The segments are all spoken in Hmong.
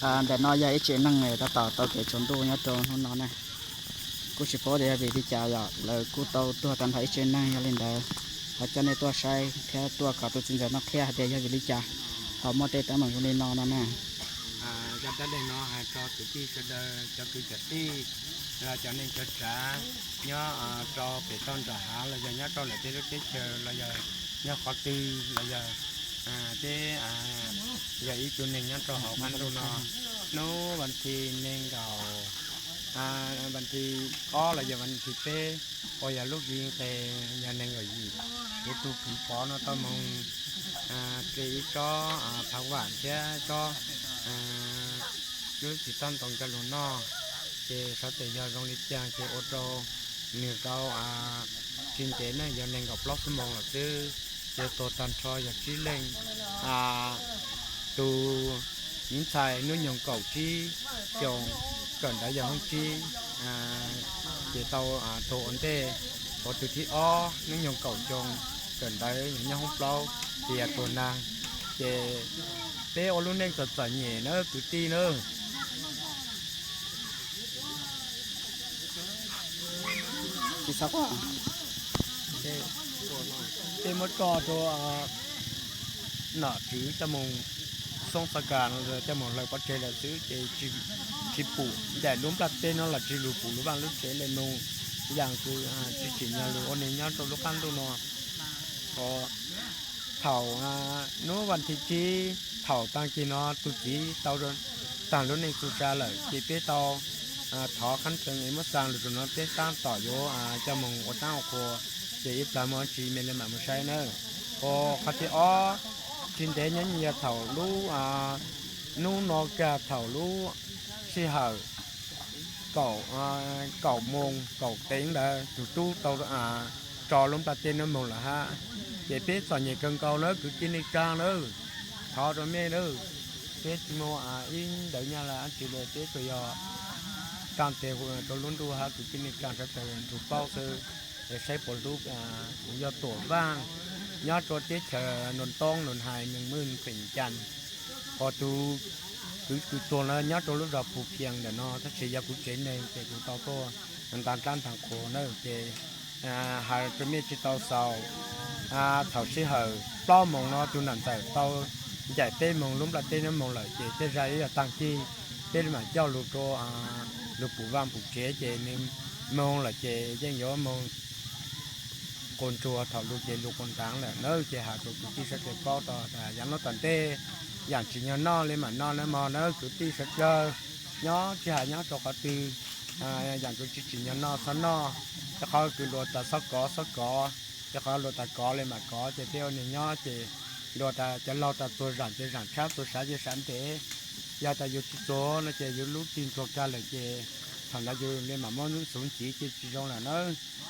Ntawm no yog ib tsev neeg tab tom tau kev tsaus ntuj nyob rau hnub no na. Kuj tsis paub tias yog vim li cas yom, lawv kuj tau tuag tag nrho ib tsev neeg, yog li ntawd ho coj nej tuaj saib thiab tuaj kom tus txiv ntxawm no qhia hais tias yog vim li cas ho muaj tej teeb meem zoo li no no na. Zaj dab neeg no hais rau kwv tij sawv daws, cov kwv cov tij, los cov neej cov tsav nyob rau pem toj nram hav los yog nyob rau lawm peb lub teb chaws los yog nyob qhov twg los yog peb yog ib tug neeg nyob rau hauv qab ntuj no. Hnub vas thib nees nkaum, vas thib ob los yog vas thib peb, uas yog lub hli nqes yog nees nkaum yim, kuv tus kwv Pov no tau moog ple ib tsob phav vam thiab tsob lub txiv toj ntoo coj lug noj, ces xyov tes yog zoo li cas ces ua rau nws tau tsis ntev na, yog nees nkaum plaub xuab moos lawm xwb, ces tuag tag nrho yog tsib leej. Tus me ntxhais hnub nyoog kaum tsib xyoos, kawm ntawv yog hoob tsib, ces tau tuag ua ntej. Ua tus thib ob hnub nyoog kaum xyoo, kawm ntawv yog nyob hoob plaub, ces yog tuag nag. Ces peb ua lub neej txom txom nyem na kwv tij na. Tsis txhob quaj. Peb muab tso rau nom tswv coj mus xoob xav kas no coj mus hlawv pov tseg lawm xwb ces tsis pum ncaim lub nplaj teb no los tsis lug pum lub vaj lub tsev le nus, yam kws tsis tsim nyog lug ua neeg nyob rau lub qab ntuj no. Thaum hnub vas thib tsib thaum taag kis no tus txiv tau taag lub neej txuj sa lawm ces peb tau thov qhab ntseeg es muab xaa lug rau no peb taab tom yuav coj moog ua saab ua qhua, ces ib plag muaj tsi me le maam mus saib na. Ua qhov thib ob, tsis ntev nyob yog thaum lub hnub no kag thaum lub sij hawm kaum moos kaum teev ntawd tus tub tau tso lub nplaj teb no moog lawm hab. Ces peb txom nyem kawg nkaus na kwv tij neej tsaa na, thov rau mej na, peb tsis muaj ib ntawd nyaj le dab tsi le, peb tsuas yog tsaa tes rau lub ntuj hab kwv tij neej tsaa sawv daws nrug paub xwb. Es saib puas hlub, kuv yog Tuam Vaaj, nyob rua teb chaws Nus Toob, Nus Hais, Meej Mej, Xeem Cas. Qhov tus kwv kws tuag na nyob rau lub zog Phu Phias ntawm no, tab sis yog kuv tsev neeg ces kuv tau tuaj ntaag dlaab ntaag qhua na ces hais rua mej tsis tau xaus. Thaum sij hawm plaub moos no tus nam ntxawm tau ncaim peb moog lub nplaj teb no moog lawm ces tej zag ib yog taag kig peb le maam coj lug rua lug pum vaaj pum tsev ces nwg moog lawm ces yeej yuav moog quas ntsuag thaum lug ces lug quas ntaav lawm na. Ces has rua kwv tij sawv daws paub tau tas yav nuav tom ntej yaam tsim nyog noj le maam noj na mog na kwv tij sawv daws, nyob tsis has nyob rua qhov twg, yaam kws tsis tsim nyog noj txhob noj, rua qhov kws luag tas txhob kov txhob kov, rua qhov luag tas kov le maam kov ces peb ua neeg nyob ces luag tas cov laug tas txuag zaam ces zaam tshab, txuag sav ces sav ntev. Yog tas yus tsis txuag no ces yus lub tig ntsuag kag lawm ces thaum ntawd yus le maam muab xuv ntxiv ces tsis zoo lawm na.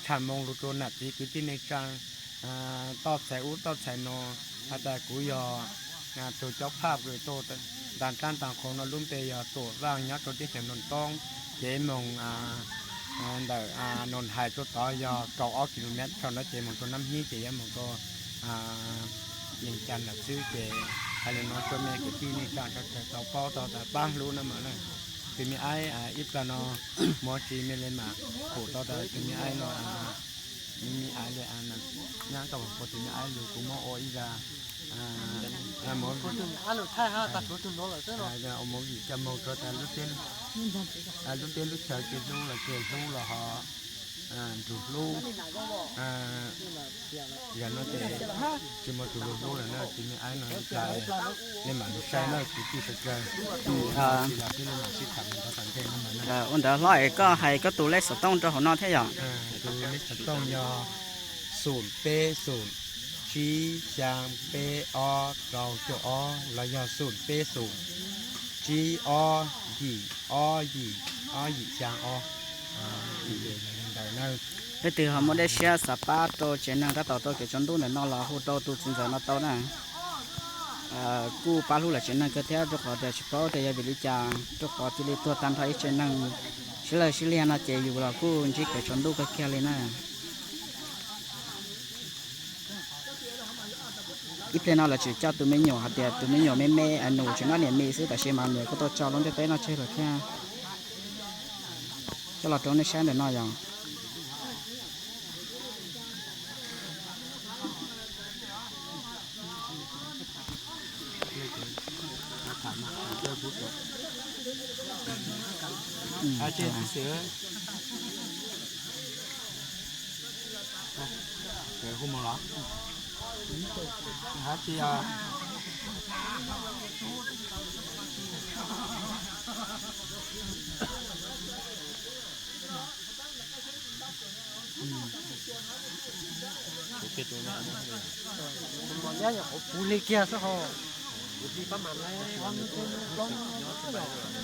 Tshaj moog lug rua nam txiv kwv tij neej tsaa toj txhais ub toj txhais no, has tas kuv yog tug cov phaj kws tuaj ntaag dlaab ntaag qhua no lub npe yog Tuam Vaaj nyob rua teb chaws Nus Toob, ces moog ntawm Nus Hais rua tod yog kaum ob kilomev no ces moog rua Nab Hib ces yuav moog rua Yeej Cas lawm xwb. Ces hais le nuav rua mej kwv tij neej tsaa sawv daws tau paub tau tas pab hlub na mog na. Tus me aib ib plag no muaj tsi mej le maam pum tau tas tus me aib no, me aib le, nyab tau pum tus me aib lug kuv muab ua ib zag movie coj moog rua tas lub teb lub chaw tsis hlub los ces hlub los ho nrug hlub. Yog nuav ces tsis muaj tug lug hlub lawm na, tus me aib no ib plag le maam lug saib na kwv tij sawv daws. Tsis los peb le maam sib tham mus nrov tom ntej no mog na. Ua ntawd hlob es koj hais koj tus lej xov tooj rau hauv no thiab yom? Tus lej xov tooj yog xoom peb xoom tsib xyaa peb ob rau cuaj ob los yog xoom peb xoom tsib ob yim ob yim ob yim xyaa ob. Leej twg ho muaj dej siab xav pab rau tsev neeg tab tom tau kev tsaus ntuj ntawm no los hu rau tus txiv ntxawm no tau na. Kuj pab hlub lawv tsev neeg kawg thiab, rau qhov tias tsis paub tias yog vim li cas rau qhov cia li tuag tag nrho ib tsev neeg sib lawg sib liag no ces yus los kuj ntsib kev tsaus ntuj kawg kiag li na. Ib pliag no lawv tseem coj tus me nyuam hais tias tus me nyuam me me nus tseem noj niam mis xwb, tab sis mas nws kuj tau tso lub ntiaj teb no tseg lawm thiab. Coj los rau nej saib ntawm no yog. Kuv li kiag xwb ho, kuv li pab mas lawv ob lub teb lub plaub no.